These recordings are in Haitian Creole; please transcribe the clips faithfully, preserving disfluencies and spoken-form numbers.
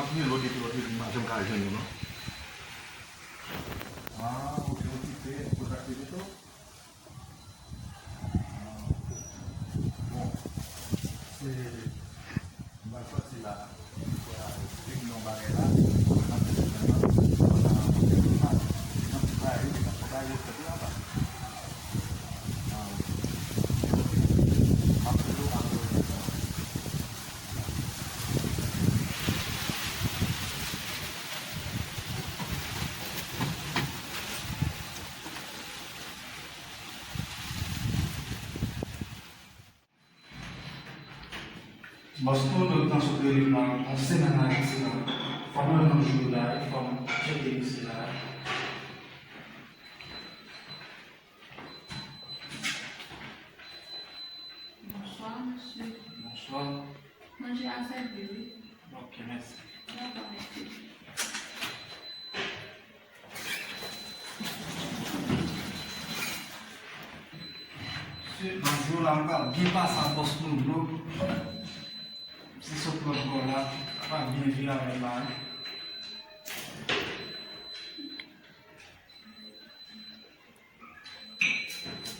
Anpil lòt epi lòt epi m pa janm ka jwenn yo non. Ah, ok, okipe, kote ak Pepito? Ah, ok. Bon, se, m pral sòti la. Vin nan bagay la, nan fè sou la, nan fè sou la, nan fè sou la, nan fè sou la. Bòs nou, nou t nan sot rele m nan yon semèn Ayiti la. Fò m wè nan jou la, e fò m tcheke misye la. Bonswa, mesye. Bonswa. Manje a sèvi, wi. Ok, mèsi. Dakò, mèsi. Se nan jou la, m pral byen pase ak bòs nou dlo. Se sot lòt bò la, pa byen vire avè l la.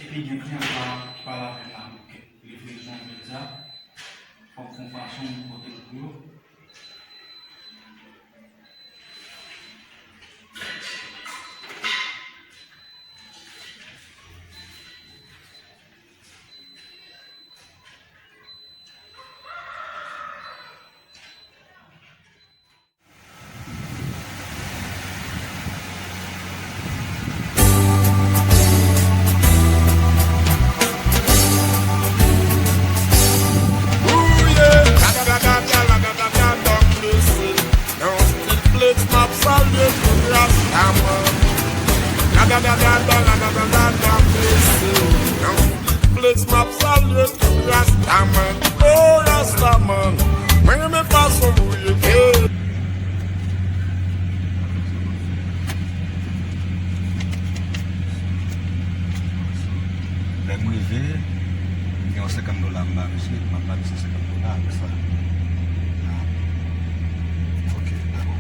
Epi gen kliyan sa ki pale avè m la pou kèk livrezon jodi a. Fò m fè yon fason m pote l pou yo. Flex, m ap salye tout Rastaman. Nan stil Flex, m ap salye tout Rastaman. Oh, Rastaman, mwen renmen fason w ye. Lè m rive, m gen yon senkant dola m ba misye, m ap ba misye senkant dola avèk sa. Ok, dakò.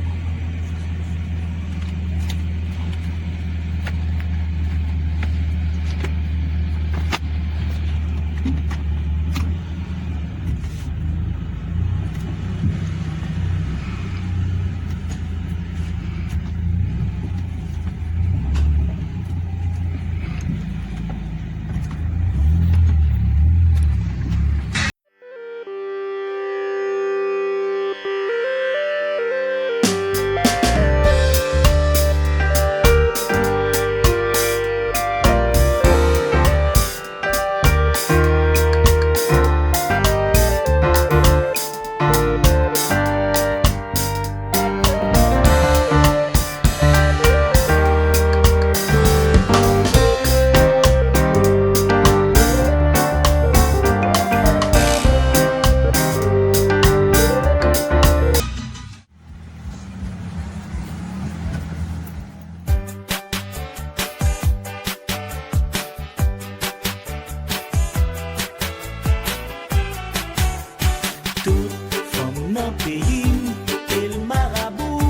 Tout fanm nan peyi m, ke l marabou,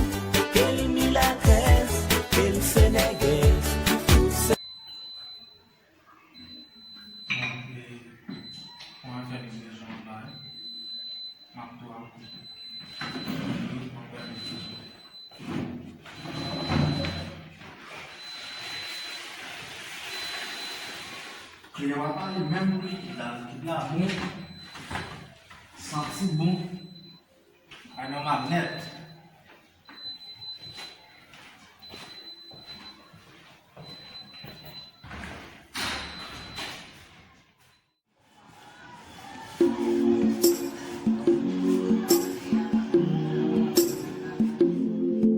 ke l milatrès, ke l senègès, tout se... Mwen fè li bezwen la. M ap tou ap koute. Kliyan pa pale menm pou likid la. Likid la bon. Santi bon. Ay nòmal nèt.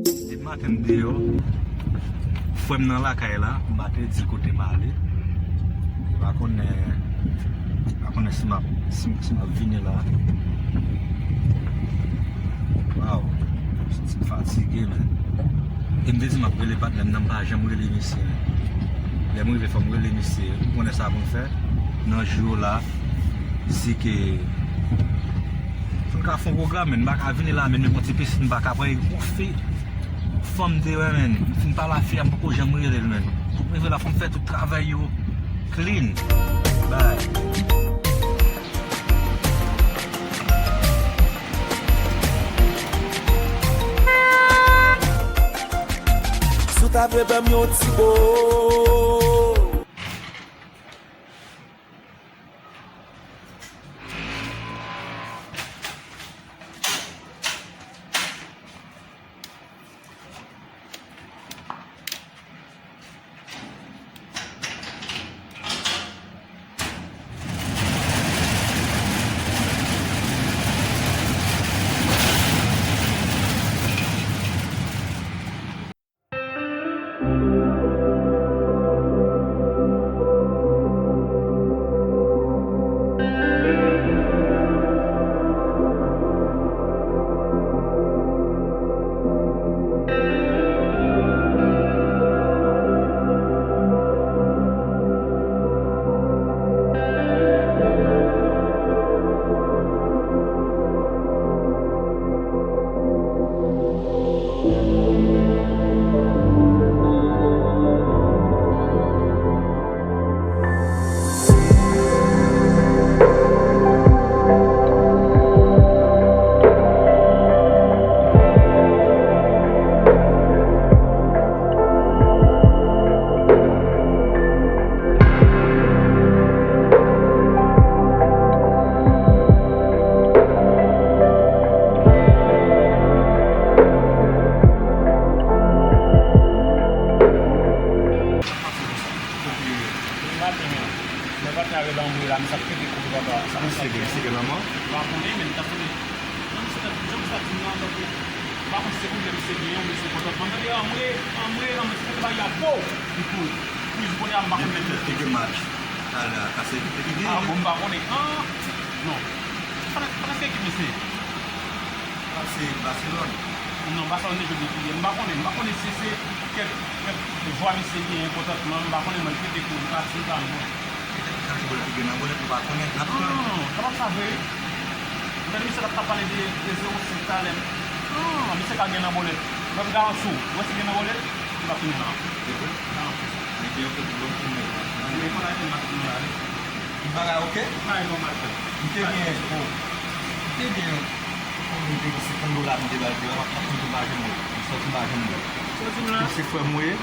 Depi maten m deyò, frè m nan lakay la, m pa te di l kote m ale. Li pa konnen, li pa konnen si m ap, si, si m ap vini la. Waw, m santi m fatige, men. E m te di m ap rele patnè m nan, m pa janm rele misye. Lè m rive, fò m rele misye. Ou konnen sa pou m fè? Nan jou yo la, si ke, fò Ka fè yon pwogram, men m pa ka vini la, men nou gon ti pisin, m pa ka pran yon fi. Fanm te wè, men fin pale a fi a, m poko janm rele l, men. Fòk m rive la, fòk m fè tout travay yo clean. Bay. Si w ta vle ban m yon ti bo. Maten, men. Lè maten a rive anmwe la, misye ap pete kouri papa. Sa misye gen, misye gen lanmò? M pa konnen, men m t ap konnen. Non, misye t ap, jan misye ap di m nan, tankou, m pa konn si se pwoblèm misye genyen oubyen se kontantman. M tande anmwe, anmwe, anmwe, se kote bagay a gwo. Li kouri. Wi, kounye a m pa konnen. Men petèt li gen match talè a, ka se ekip li ki genyen. Ah, bon, m pa konnen. Ah, non. Pa nan, pa nan se ekip misye. Ah, se Barcelone. Non, Barcelone te jwe depi yè. M pa konnen, m pa konnen si se kèk, kèk jwa misye genyen kontantman, m pa konnen, mwen, li pete kouri, li pati, m pa konnen. Petèt li ka jwe bòlèt, li gen nan bòlèt, nou pa konnen. N ap tann. Non, sa pa sa vre. M tande misye t ap pale de, de zewo senk talè. Non, misye ka gen nan bòlèt. Mwen, m garanti w, ou wè si gen nan bòlèt, li p ap tounen la. Se vre? Garanti sa. Ayisyen yo fè tout bon tounen. Men fò n arete match nou la, wi. Tout bagay oke? Bagay nòmal, frè. M te gen, oh, m te gen yon, konbyen m te gen, senkant dola m te ba l, m ap, m ap soti m pa janm wè l. M soti m pa janm wè l. Soti m la. Tout se frè m ou ye,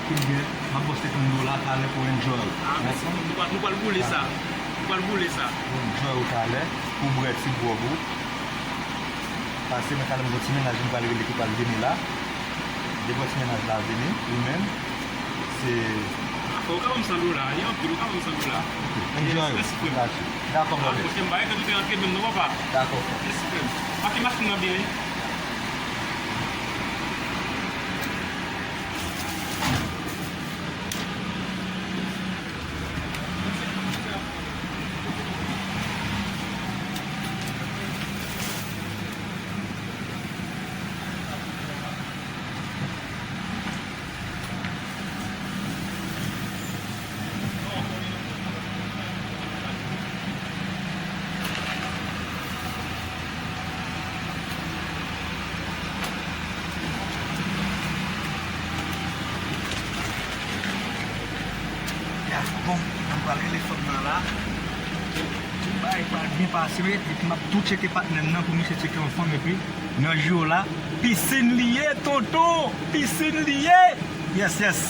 tout byen, m ap ba w senkant dola talè pou enjoy. Ah, mèsi. Nou pral, nou pral boule sa. Nou pral boule sa. Pou enjoy ou talè, pou bwè ti gwòg ou. Pase, mwen talè m gon ti mennaj m pral rele ki pral vini la. Depi ti mennaj la vini, li menm, se... Ou ka ban m san dola, li anpil, ou ka ban m san dola. Ok, enjoy. Mèsi, frè m. Dakò, brother. Pwochèn bagay, ke tout te rantre menm non, papa. Dakò. Mèsi, frè m. Make machin nan byen, wi. Ya, bon, nou pral rele fanm nan la. Tout bagay pral byen pase, epi m ap tou tcheke patnè m nan pou misye tcheke yon fanm, epi nan jou la, pisin li ye, tonton! Pisin li ye! Yes, yes!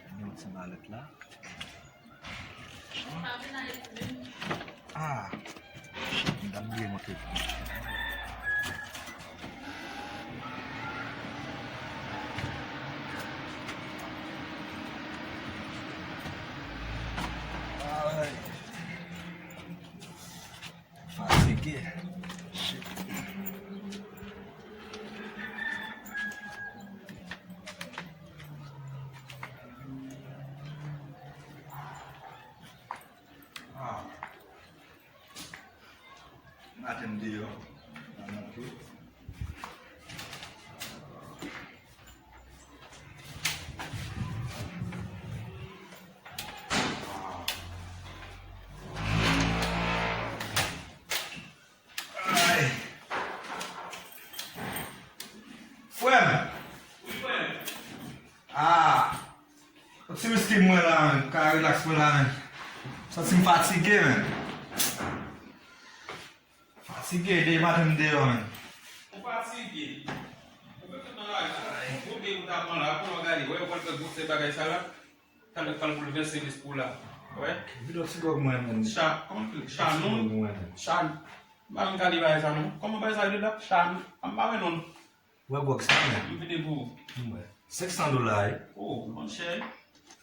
Gen yon ti malèt la. Ah, shit, m t ap bliye montre. Ay. Fatige. Shit. Ah. Maten m deyò. Nan mouto. Ah. Ah, yon ti wiski mwen la, menn. Ka relax mwen la, menn. Santi m fatige, menn. Fatige, de maten m deyò, menn. Ou fatige. Ou fè tout nan lari. Ou byen ou ta pran la, pou nou gade. Wè, ou pral fè gwo sè bagay sa la. Talè pral boulvèse lespri w la. Wè. Vide yon ti gwòg mwen, menn. Cha, kòman l rele? Cha non? Yon ti gwòg mwen, menn. Cha. M pa konn gade bagay sa non. Kòman bagay sa rele la? Cha, m pa wè non. Wè gwòg sa, men. M vide pou ou. M wè. Senk san dola, wi. Oh, monchè.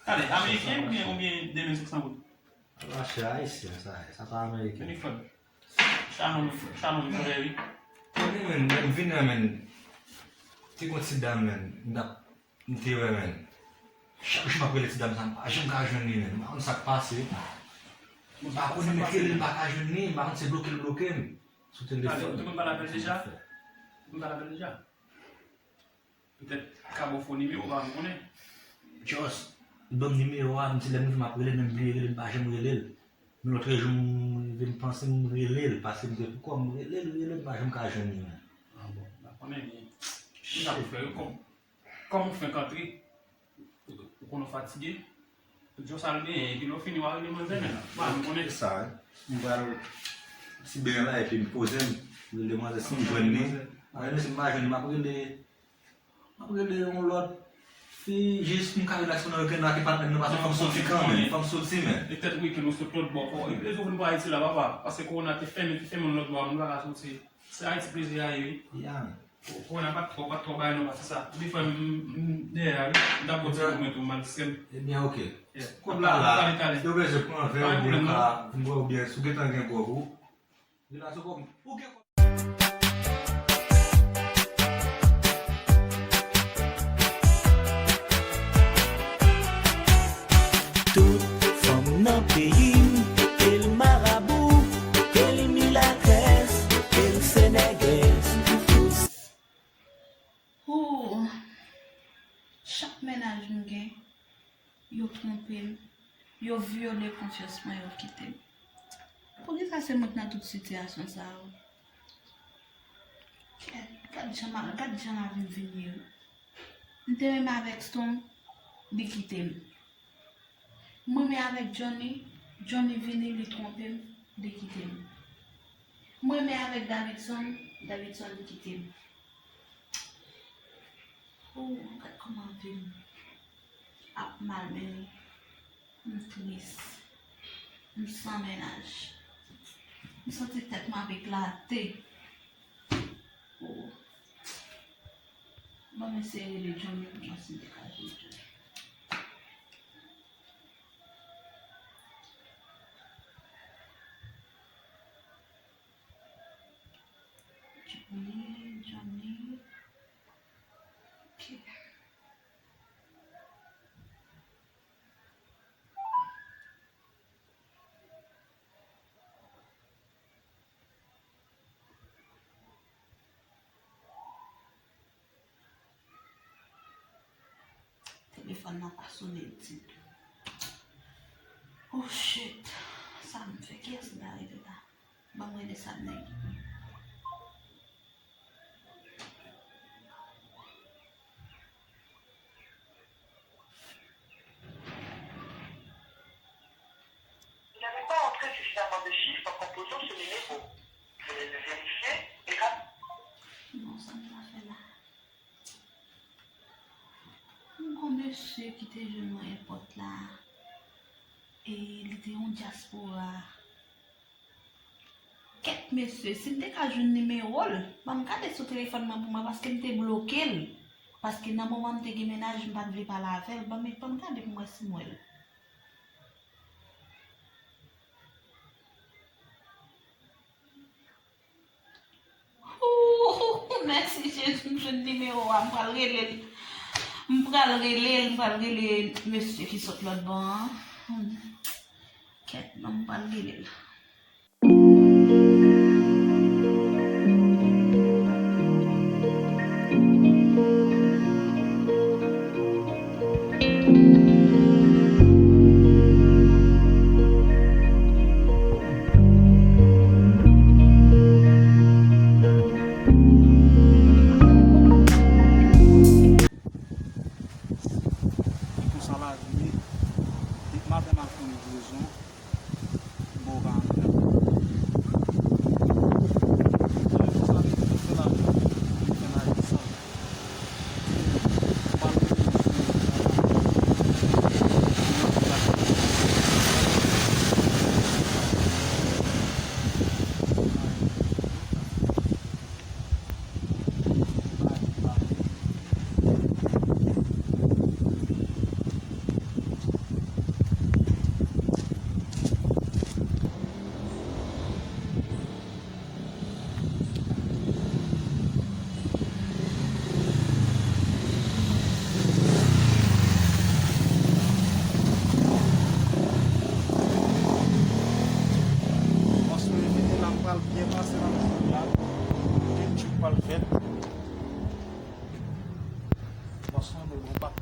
Gade, ameriken oubyen, oubyen de mil senk san goud? Ala chè ayisyen, sa, sa pa ameriken. Vini frè m. Shannon, Shannon, frè, wi. Konnen, men, lè m vin la, men, te gon ti dam, men, m t ap, m te wè, men. Chak jou m ap rele ti dam sa, m pa janm ka jwenn li, men. M pa konn sa k pase. M pa konnen, men, rele l, m pa ka jwenn li, m pa konn se bloke l bloke m. Sou telefòn. Ou te konn pale avè l deja? Ou te konn pale avè l deja? Petèt, li ka ba w fo nimewo, pa m konnen. Just, li ban m nimewo a, m di lè m rive m ap rele l, men m bliye rele l, m pa janm rele l. Men lòt jou, m rive m panse m rele l, paske m te pou kò m, m rele l, rele l, m pa janm ka jwenn li, men. Ah bon, m pa konnen, men, m ta pou fè yo kòm, kòm ou fenk antre, ou, ou konnen w fatige. Di w sa l genyen, epi lè w fini, w a rele manzè, men. Mwen, m konnen. Se sa, wi. M pral ti benyen la, epi m poze m. M rele manzè, si m jwenn li. Mwen, si m pa jwenn li, m ap rele, m ap rele yon lòt fi, jis pou m ka relax pandan wikenn la, ke patnè m nan, paske fò m soti kanmenm, fò m soti, men. E petèt wikenn ou sot lòt bò, fò, e, e, ou vin pa Ayiti la, papa, paske kowona te fèmen, te fèmen lòt bò, moun pa ka soti. Se Ayiti plezi a ye, wi. Ya, men. Kowona pa t twò, pa t twò bay non, pa se sa. Defwa m, m, m dèyè a, wi. M t ap pote pou mwen tou, m al sèm. Ebyen, oke. Kòb la la, si w bezwen pran vè oubyen ou ka vin bwè oubyen si w gentan gen kòb ou, relasyon kòb ou gen kòb. Tout fanm nan peyi m, ke l marabou, ke l milatrès, ke l senègès, tout. Ooh, chak mennaj m gen, yo twonpe m, yo vyole konfyans mwen, yo kite m. Poukisa se mwen k nan tout sitiyasyon sa yo? Kèt, gad jan ma-, gad jan lavi m vin ye wi. M te renmen avèk Strong, li kite m. M renmen avèk Johnny, Johnny vini, li twonpe m, li kite m. M renmen avèk Davidson, Davidson kite m. Oh, gad kòman vi m ap malmennen. M tris. M san mennaj. M santi tèt mwen ap eklate. Oh. Ban m eseye rele Johnny pou m wè si m te ka jwenn Johnny. Johnny, Johnny. Ok. Telefòn nan pa sonnen ditou. Oh shit. Sa m fè? Kiyès m ta rele la? Ban m rele sa nèg. Vous n'avez pas entré suffisamment de chiffres en composant ce numéro. Veuillez le vérifier et rap- Non, sa m ta fè la. M gon mesye ki te jwenn mwen èpòt la. E li te yon dyaspora. Kèt mesye, si m te ka jwenn nimewo l, ban m gade sou telefòn mwen pou mwen, paske m te bloke l. Paske nan moman m te gen mennaj, m pa t vle pale avè l. Ban m, ban m gade pou m wè si m wè l. Ooh, mèsi Jezi, m jwenn nimewo a, m pral rele l. M pral rele l, m pral rele mesye ki sot lòt bò an. Hmm. Kèt non, m pral rele l.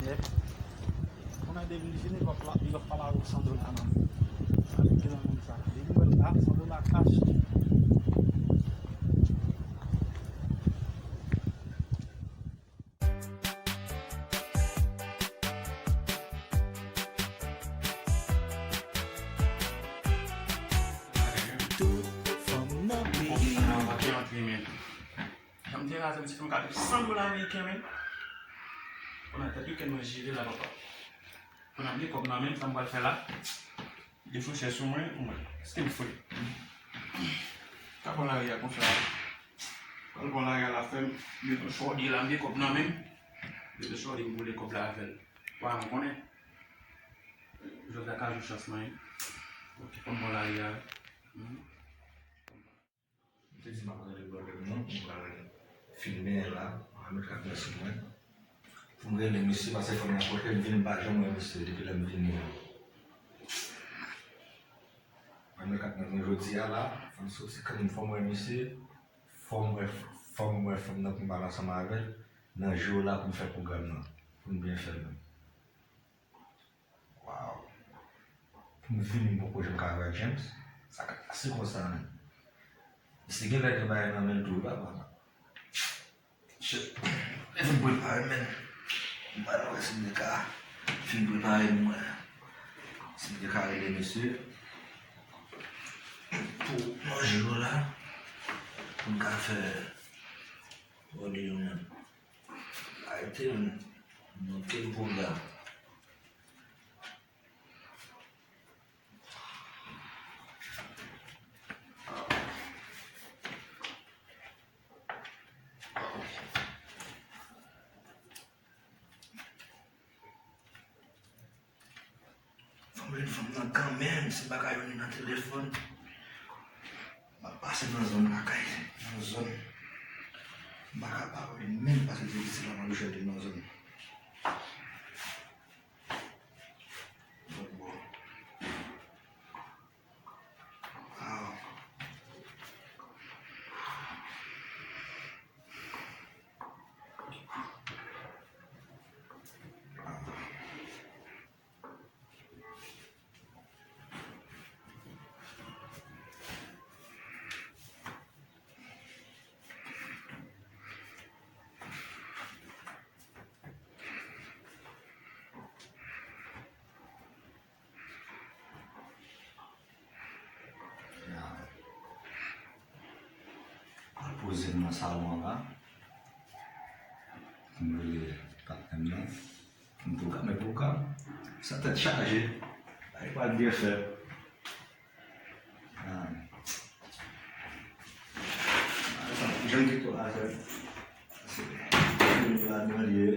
Yep. Kounye a depi l vini, l ap la, l ap pale avèk san dola nan men. Sa vle di nan moun sa. Depi m wè l la, san dola kach. Tout fanm nan peyi. Sa pa ka antre, men. Jan m te raze m, si fè m gade san dola ameriken, men. Kounye a, tèt wikenn mwen jere la, papa. Kounye a, m gen kòb nan men m, sa m pral fè la? Li fè chè sou mwen, mwen. Èske m fre? Ka pran lari a konsa. Pral pran lari a la fè m. Li fè chòdi la, m gen kòb nan men m. Li fè chòdi m boule kòb la avè l. Wa, m konnen. Jodi a ka jou chans mwen. Ok, fò m pran lari a. Hmm. M te di m ap rele blòdè m nan, m pral filme la, m ap met kat mwen sou mwen. Pou m rele misye, paske fò m nan kote m vin, m pa janm wè misye depi lè m vini an. M ap met kat mwen jodi a la, fò m soti kanmenm, fò m wè misye, fò m wè, fò m wè fanm nan pou m pale ansanm avè l, nan jou la pou m fè pwogram nan, pou n byen fè l menm. Waw. Pou m vini, m poko janm ka wè James. Sa ka pase konsa, menn. Misye genlè gen bagay nan men l tou, wi, papa. Shit. Lè fin prepare, menn. M pral wè si m te ka fin prepare m, mwen. Si m te ka rele misye. Pou manje yo la. Pou m ka fè òdyo yo, menn. Arete, menn. Monte l pwogram. Fò m jwenn fanm nan kanmenm, se bagay yo ni nan telefòn. M ap pase nan zòn lakay, nan zòn. M pa ka pa wè menm paske se difisil la m ap jwenn li nan zòn. Al poze m nan salon an la. Pou m rele patnè m nan. M poko ka met pwogram. Sa tèt chaje. Bagay pral byen fèt. Ah. Jan m te tou la, se, se, se ladan l ye.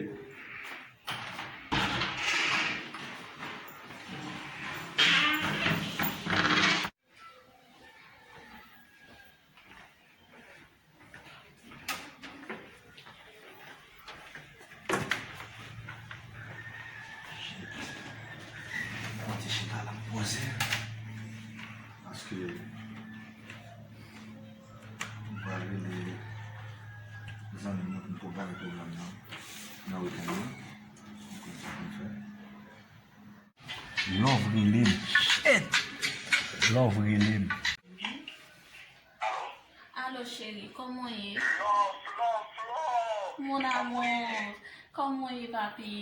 Mwen te chita la, m poze. Paske m pral rele zanmi m nan pou n prepare pwogram nan nan wikenn nan. M konn sa pou n fè. Love rele m. Shit! Love rele m. Alo, cheri, kòman w ye? Love, love, love. Mon amour, kòman w ye, papi?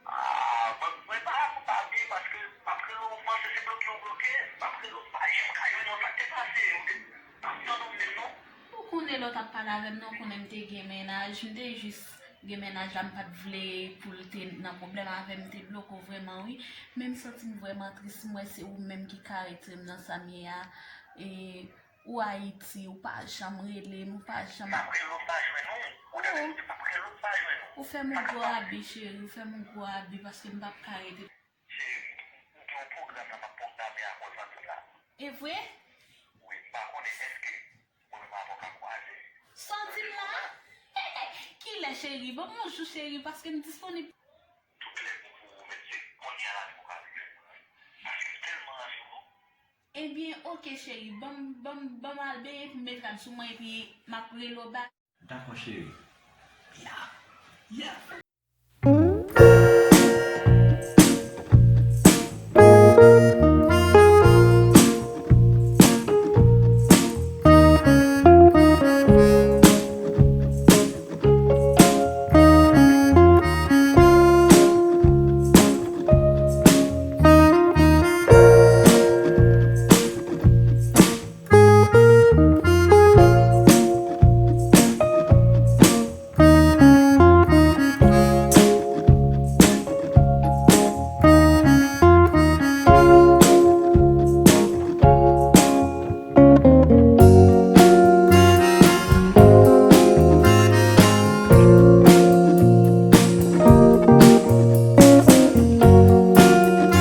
Ah, mwen, mwen pa, pa byen paske m ap rele w, m panse se bloke w bloke. M ap rele w, m pa janm ka jwenn ou, sa k te pase? Ou te, m ap tann ou menm, non. Ou konnen lè w t ap pale avè m nan, ou konnen m te gen mennaj, m te jis gen mennaj la, m pa t vle pou l te nan pwoblèm avè m, m te bloke w vrèman, wi. Men m santi m vrèman tris, m wè se ou menm ki ka retire m nan sa m ye a. E, ou Ayiti, ou pa janm rele m, ou pa janm. M ap rele w, m pa jwenn ou. Ou tande m di m ap rele w, m pa jwenn ou. Ou fè m yon gwo abi, cheri, ou fè m yon gwo abi, paske m p ap ka rete. Cheri, m gen yon pwogram nan m ap pwograme ak ou jodi a. E vre? Wi, m pa konnen èske mwen menm avè w ka kwaze. Sa w di m la? Kilè, cheri? Ban m yon jou, cheri, paske m disponib. Tout lè bon pou ou, men se kounye a la pou w ka vin jwenn mwen. Paske m tèlman rache w. Ebyen, oke, cheri, ban m, ban m, ban m al benyen epi m met rad sou mwen epi m ap rele w bak. Dakò, cheri. Ya, ya, fè